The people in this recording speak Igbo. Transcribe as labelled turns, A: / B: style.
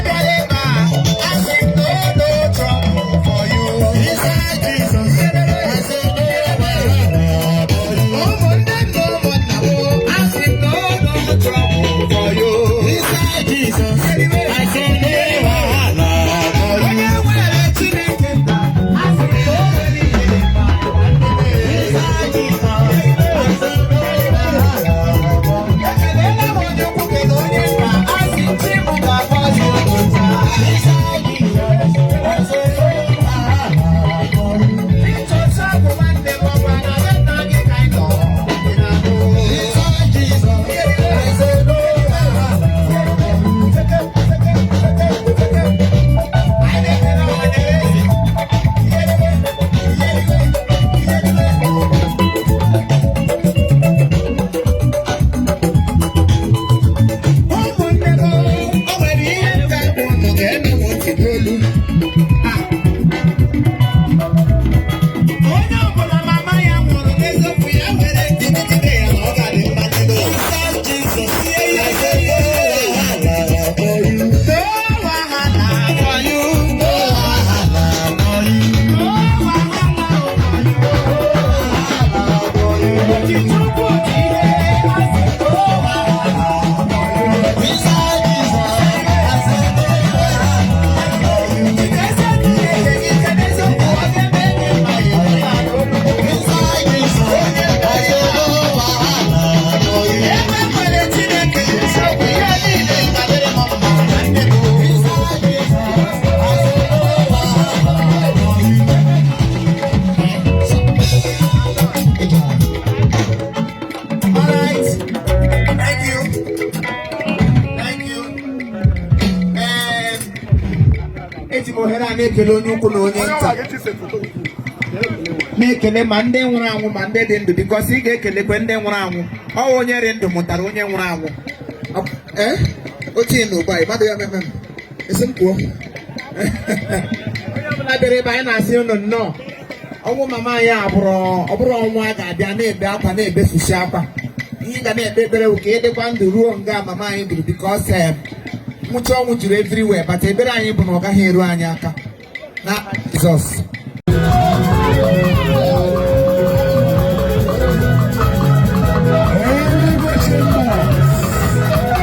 A: Bịara ebe a, asị m no, no trouble for you.
B: Inside Jesus, I say no wahala for you.
A: Ụmụnne m na ụmụnna m, asị m no, no trouble for you.
B: Inside Jesus, I say no wahala for you.
A: Onye nwere Chineke nna, asị m na o nwere ihe dị mma.
B: Inside Jesus, I say no wahala for you.
A: Ekelela m onye ukwu, kele onye nta, asị m chi m ga-agọzi unu taa.
B: Inside Jesus, I say no wahala for you.
A: Ịchọta bụ nwanne m, ọkwa na be nna gị ka ị nọ. Ị na-anụ?
B: Inside Jesus, I say no wahala for you.
A: Anyị na-ekele ọha na eze. Iyeriwe, iyeriwe, iyeriwe. Ụmụnne m, o nwere ihe m ga-agwa unu, ga-eme m ntị n'olu. Ah. Onye ọbụla mama ya nwụrụ, n'eziokwu ya were ndidi jide ya na ọ ga-adị mma n'elu ụwa.
B: Inside Jesus, I say no wahala for you.
A: No wahala for you.
B: No wahala for you.
A: No wahala for you.
B: Wahala for you.
A: Oji Chukwu ji ihe, asị no wahala for you.
B: Inside Jesus, I say no wahala for you.
A: Jidesi Chineke gị ike, n'eziokwu ọ ga-eme gị mma, ịnụla n'olu.
B: Inside Jesus, I say no wahala for you.
A: Ebe nwere Chineke, eziokwu ihe niile ga-adịrị m mma, nwanne m.
B: Inside Jesus, I say no wahala for you.
A: All right. Thank you. Thank you. Eji m ohere a na-ekele onye ukwu na onye nta, na-ekele ma ndị nwụrụ anwụ ma ndị dị ndụ, because ị ga-ekelekwe ndị nwụrụ anwụ. Ọ wụ onye dị ndụ mụtara onye nwụrụ anwụ. Ee, ochie na ugbu a mmadụ ya meme m esi m kwuo. Onye ọbụla bịara ebe anyị na-asị unu nnọọ. Ọnwụ mama anyị abụrụ, ọ bụrụ ọnwụ a ga-abịa na-ebe akwa, na-ebefusi akwa. Ihe ị ga na-ekpe ekpere bụ ka ịdịkwa ndụ ruo nga mama anyị duru, because nwụchi ọnwụ juru everywhere, but ekpere anyị bụ na ọ gaghị eru anyị aka na Jizọs.
B: Eluigwe Chambers.